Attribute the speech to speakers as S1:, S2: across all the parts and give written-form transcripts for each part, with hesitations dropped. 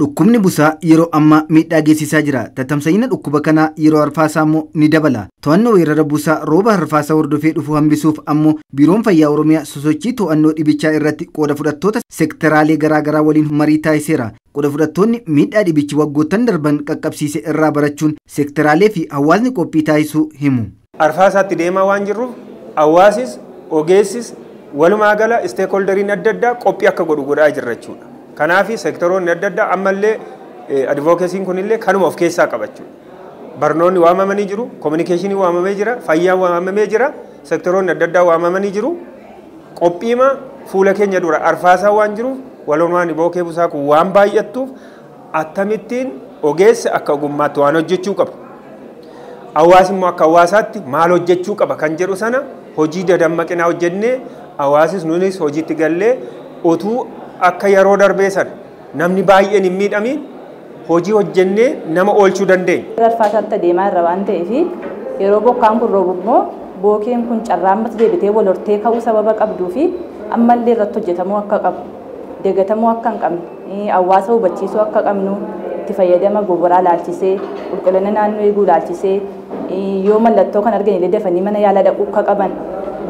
S1: Dhukkubni busaa yeroo ammaa miidhaa geessisaa jira. Tatamsa'ina dhukkuba kanaa yeroo arfaasaa immoo ni dabala. To'annoo weerara busaa rooba arfaasaa hordofee dhufu hambisuuf ammoo Biiroon Fayyaa Oromiyaa sosochii to'annoo dhibichaa irratti qooda fudhattoota sektaraalee garaagaraa waliin marii taasiseera. Qooda fudhattoonni miidhaa dhibichi waggoottan darban qaqqabsiise irraa barachuun sektaraalee fi hawaasni qophii taasisuu himu.
S2: Arfaasaatti deemaa waan jirruuf hawaasis ogeessis walumaa gala stakeholderiin adda addaa qophii akka godhu godhaa jirra jechuudha. Kanaaf sektoroonni adda addaa ammallee advocacyn kunillee kanuma of keessaa qabachuudha. Barnoonni waamamanii jiru, communicationii waamamee jira, fayyaan waamamee jira, sektoroonni adda addaa waamamanii jiru. Qophiima fuula keenya dura arfaasaa waan jiruuf walumaan bookee busaa kun waan baay'attuuf akkamittiin ogeessi akka ogummaatti waan hojjechuu qaba. Hawaasi immoo akka hawaasaatti maal hojjechuu qaba kan jedhu sana hojii dadammaqinaa hojjennee hawaasis nunis hojiitti gallee utuu akka yeroo darbee sana namni baay'een hin miidhamiin hojii hojjennee nama oolchuu dandeenya.
S3: Arfaasaatti adeemaa irra waan ta'eef yeroo bokkaan kun roobu immoo bookeen kun carraa ammas deebitee wal hortee ka'uu sababa qabduu fi ammallee irratti hojjetamuu akka qabu, dagatamuu akka hin qabne, hawaasa hubachiisuu akka qabnu, itti fayyadama goboraa laalchisee, qulqullina naannoo eeguu laalchisee, yoo mallattoo kan argan illee dafanii mana yaalaa dhaquu akka qaban,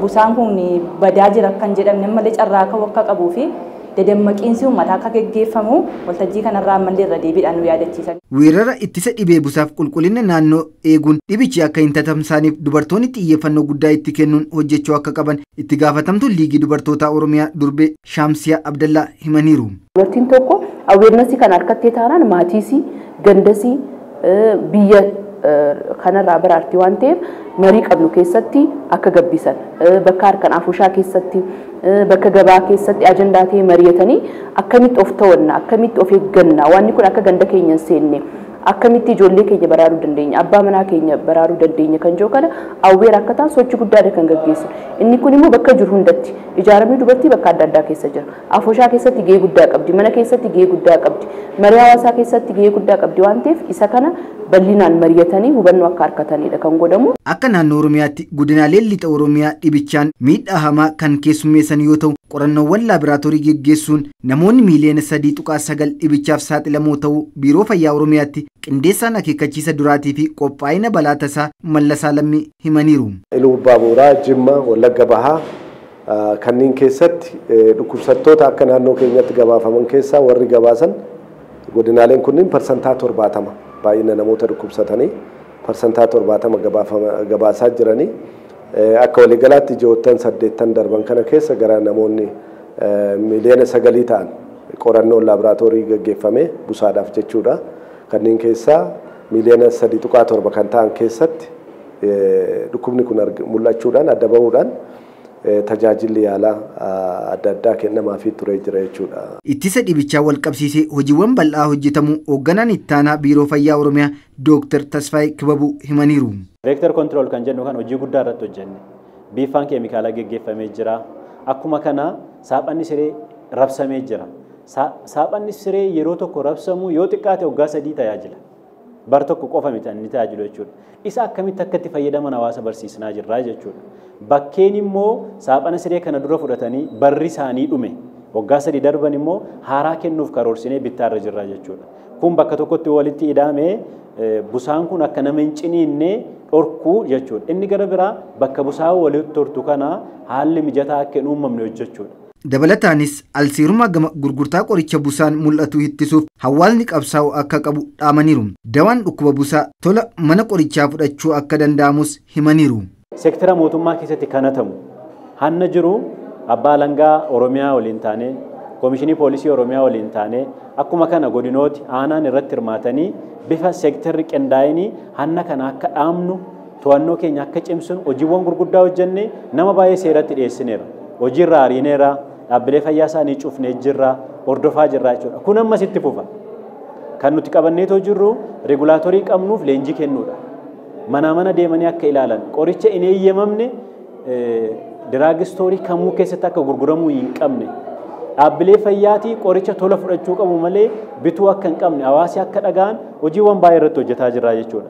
S3: busaan kun badaa jira kan jedhamne ammallee carraa ka'uu akka qabuu fi dadammaqiinsi uummataa akka geggeeffamu waltajjii kanarraa ammallee irra deebiidhaan nu yaadachiisan.
S1: Weerara ittisa dhibee busaaf qulqullina naannoo eeguun dhibichi akka hin tatamsaaneef dubartoonni xiyyeeffannoo guddaa itti kennuun hojjechuu akka qaban itti gaafatamtuun Liigii Dubartootaa Oromiyaa Durbee Shaamsiyaa Abdallaa himaniiru.
S4: Dubartiin tokko awarenessii kan harkattee taanaan maatiisii, gandasii, biyya kanarraa baraarti waan ta'eef marii qabnu keessatti akka gabbisan bakka harkaan afushaa keessatti bakka gabaa keessatti ajandaa ta'e mari'atanii akkamitti of to'anna, akkamitti of eegganna, wanni kun akka ganda keenya hin seenne, akkamitti ijoollee keenya baraaruu dandeenya, abbaa manaa keenya baraaruu dandeenya kan jiru kana awweera akka ta'an sochii guddaadha kan gaggeessu. Inni kun immoo bakka jiru hundatti ijaaramni dubartii bakka adda addaa keessa jira. Afushaa keessatti gahee guddaa qabdi, mana keessatti gahee guddaa qabdi, marii hawaasaa keessatti gahee guddaa qabdi waan ta'eef isa kana bal'inaan mari'atanii hubannoo akka harkatanidha kan godhamu.
S1: Akka naannoo Oromiyaatti godinaaleen lixa Oromiyaa dhibichaan miidhaa hamaa kan keessummeessan yoo ta'u qorannoowwan laaboraatoorii geggeessuun namoonni miiliyoona 3.9 dhibichaaf saaxilamoo ta'uu Biiroo Fayyaa Oromiyaatti qindeessaan akeekkachiisa duraatii fi qophaa'ina balaa tasaa Mallasaa Lammii himaniiru.
S5: Iluu Baaburaa, Jimma, Wallagga Bahaa kanneen keessatti dhukkubsattoota akka naannoo keenyatti gabaafaman keessaa warri gabaasan godinaaleen kunniin 70% baay'ina namoota dhukkubsatanii 70% gabaasaa jiranii akka waliigalaatti ji'oottan 8 darban kana keessa gara namoonni miiliyoona 9 ta'an qorannoon laaboraatoorii gaggeeffame busaadhaaf jechuudha. Kanneen keessaa miiliyoona 3.7 kan ta'an keessatti dhukkubni kun mul'achuudhaan adda bahuudhaan tajaajilli yaalaa adda addaa kennamaafii turee jira jechuudha.
S1: Ittisa dhibichaa wal qabsiisee hojiiwwan bal'aa hojjetamuu hoogganaan ittaanaa Biiroo Fayyaa Oromiyaa Dooktar Tasfaayee Kibabuu himaniiru.
S6: Vector control kan jennu kan hojii guddaa irratti hojjenne. Biifaan keemikaalaa geggeeffamee jira. Akkuma kana saaphanni siree rabsamee jira. Saaphanni siree yeroo tokko rabsamu yoo xiqqaate waggaa 3 tajaajila. Bar tokko qofa miti inni tajaajilu jechuudha. Isa akkamitti akka itti fayyadaman hawaasa barsiisnaa jirra jechuudha. Bakkeen immoo saaphana siree kana dura fudhatanii barri isaanii dhume waggaa 3 darban immoo haaraa kennuuf karoorsinee bittaarra jirra jechuudha. Kun bakka tokkotti walitti hidhamee busaan kun akka nama hin ciniinne dhorkuu jechuudha. Inni gara biraa bakka busaa walitti hortu kana haalli mijataa akka hin uumamne hojjechuudha.
S1: Dabalataanis alseerummaa gama gurgurtaa qoricha busaan mul'atu ittisuuf hawaasni qabsaa'u akka qabu dhaamaniiru. Dawaan dhukkuba busaa tola mana qorichaa fudhachuu akka danda'amus himaniiru.
S6: Seektara mootummaa keessatti kanatamu hanna jiru abbaa alangaa Oromiyaa waliin taanee, Koomishinii Poolisii Oromiyaa waliin taanee, akkuma kana godinooti aanaan irratti hirmaatanii bifa seektarri qindaa'inii hanna kana akka dhaamnu to'annoo keenya akka cimsinu hojiiwwan gurguddaa hojjennee nama baay'ee seeratti dhiyeessineera. Hojiirra ariineera. Dhaabbilee fayyaa isaanii cufnee jirra, hordofaa jirra jechuudha. Kun ammas itti fufa. Kan nuti qabanneetoo jirru regulaatorii qabnuuf leenjii kennuudha. Manaa mana deemanii akka ilaalan qoricha hin eeyyamamne diraagistoorii kamuu keessatti akka gurguramuu hin qabne dhaabbilee fayyaatii qoricha tola fudhachuu qabu malee bituu akka hin qabne hawaasi akka dhaga'an hojiiwwan baay'ee irratti hojjetaa jirra jechuudha.